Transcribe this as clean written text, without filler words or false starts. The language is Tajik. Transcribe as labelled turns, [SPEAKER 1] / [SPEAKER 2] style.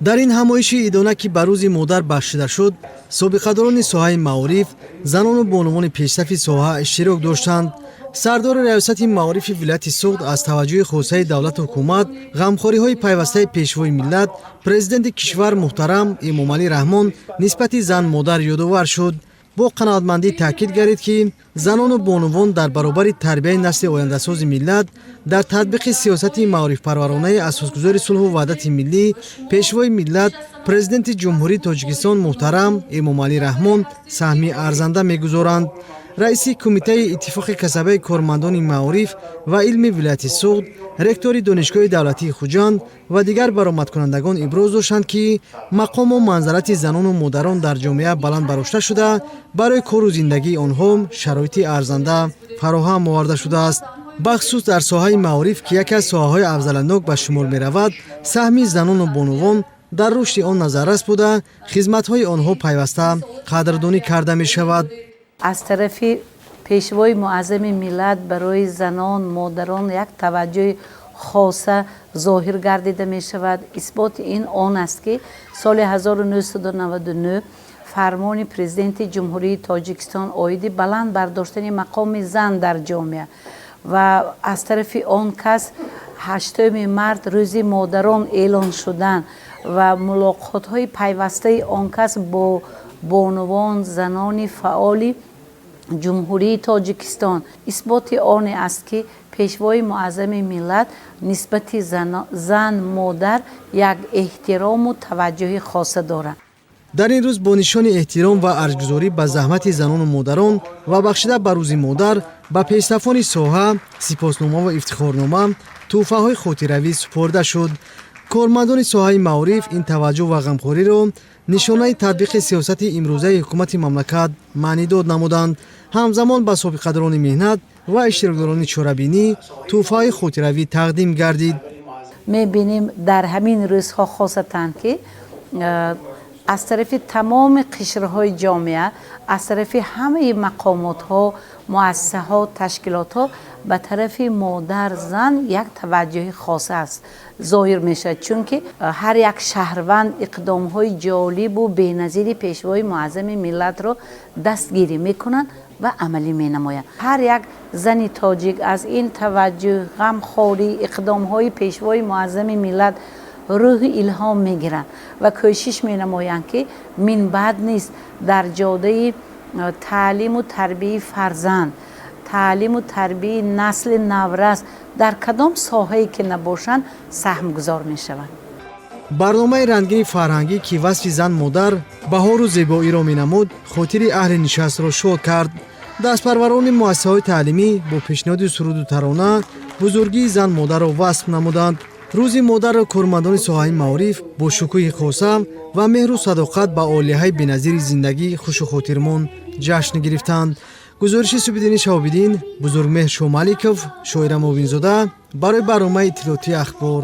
[SPEAKER 1] Дар ин ҳамоиши идона, ки ба Рӯзи модар бахшида шуд, собиқадорони соҳаи маориф, занону бонувони пешсафи соҳа иштирок доштанд. Сардори Раёсати маорифи вилояти Суғд аз таваҷҷӯҳи хосаи давлату ҳукумат, ғамхориҳои пайвастаи Пешвои миллат, Президенти кишвар муҳтарам Эмомалӣ Раҳмон нисбати зан модар ёдовар шуд. Бо қаноатмандӣ таъкид гардид, ки занону бонувон дар баробари тарбияи насли ояндасози миллат, дар татбиқи сиёсати маорифпарваронаи Асосгузори сулҳу ваҳдати миллӣ, Пешвои миллат, Президенти Ҷумҳурии Тоҷикистон муҳтарам Эмомалӣ Раҳмон саҳми арзанда мегузоранд. Раиси Кумитаи иттифоқи касабаи кормандони маориф ва илми вилояти Суғд, ректори Донишгоҳи давлатии Хуҷанд ва дигар баромадкунандагон иброз доштанд, ки мақому манзалати занону модарон дар ҷомеа баланд барошта шуда, барои кору зиндагии онҳо шароити арзанда фароҳам оварда шудааст. Бахусус дар соҳаи маориф, ки яке аз соҳаҳои афзалиятнок ба шумор меравад, саҳми занону бонувон дар рушди он назаррас буда, хизматҳои онҳо пайваста қадрдонӣ карда мешавад.
[SPEAKER 2] Аз тарафи Пешвои муаззами миллат барои занон, модарон як таваҷҷӯҳи хоса зоҳир гардида мешавад. Исботи ин он аст, ки соли 1999 фармони Президенти Ҷумҳурии Тоҷикистон оиди баланд бардоштани мақоми зан дар ҷомеа ва аз тарафи он кас 8 март Рӯзи модарон эълон шудан ва мулоқотҳои пайвастаи он кас бо бонувон, занони фаъоли Ҷумҳурии Тоҷикистон исботи оне аст, ки Пешвои муаззами миллат нисбати зан, модар як эҳтирому таваҷҷӯҳи хоса дорад.
[SPEAKER 1] Дар ин рӯз бо нишони эҳтиром ва арҷгузорӣ ба заҳмати занону модарон ва бахшида ба Рӯзи модар ба пешсафони соҳа сипоснома ва ифтихорнома, тӯҳфаҳои хотиравӣ супорида шуд. Кормандони соҳаи маориф ин таваҷҷӯҳ ва ғамхориро нишонаи татбиқи сиёсати имрӯзаи ҳукумати мамлакат маънидод намуданд. Ҳамзамон ба собиқадорони меҳнат ва иштирокдорони чорабинӣ тӯҳфаҳои хотиравӣ тақдим гардид.
[SPEAKER 2] Мебинем, дар ҳамин рӯзҳо хосатан, ки аз тарафи тамоми қишрҳои ҷомеа, аз тарафи ҳамаи мақомотҳо, муассисаҳо, ташкилотҳо ба тарафи модар, зан як таваҷҷӯҳи хоса аст зоҳир мешавад, чунки ҳар як шаҳрванд иқдомҳои ҷолибу беназири Пешвои муаззами миллатро дастгирӣ мекунанд ва амалӣ менамоянд. Ҳар як зани тоҷик аз ин таваҷҷӯҳ, ғамхорӣ, иқдомҳои Пешвои муаззами миллат рӯҳи илҳом мегиранд ва кӯшиш менамоянд, ки минбаъд низ дар ҷодаи таълиму тарбияи фарзанд, таълиму тарбияи насли наврас, дар кадом соҳае ки набошанд, саҳмгузор мешаванд.
[SPEAKER 1] Барномаи рангини фарҳангӣ, ки васфи зан, модар, баҳору зебоиро менамуд, хотири аҳли нишастро шод кард. Дастпарварони муассисаҳои таълимӣ бо пешниҳоди суруду тарона бузургии зан модарро васф намуданд. Рӯзи модарро кормандони соҳаи маориф бо шукӯҳи хоса ва меҳру садоқат ба олияҳои беназири зиндагӣ хушу хотирмон ҷашн гирифтанд. Гузориши Субиддини Шаҳобиддин, Бузургмеҳр Шомаликов, Шоира Мубинзода барои барномаи иттилоотии «Ахбор».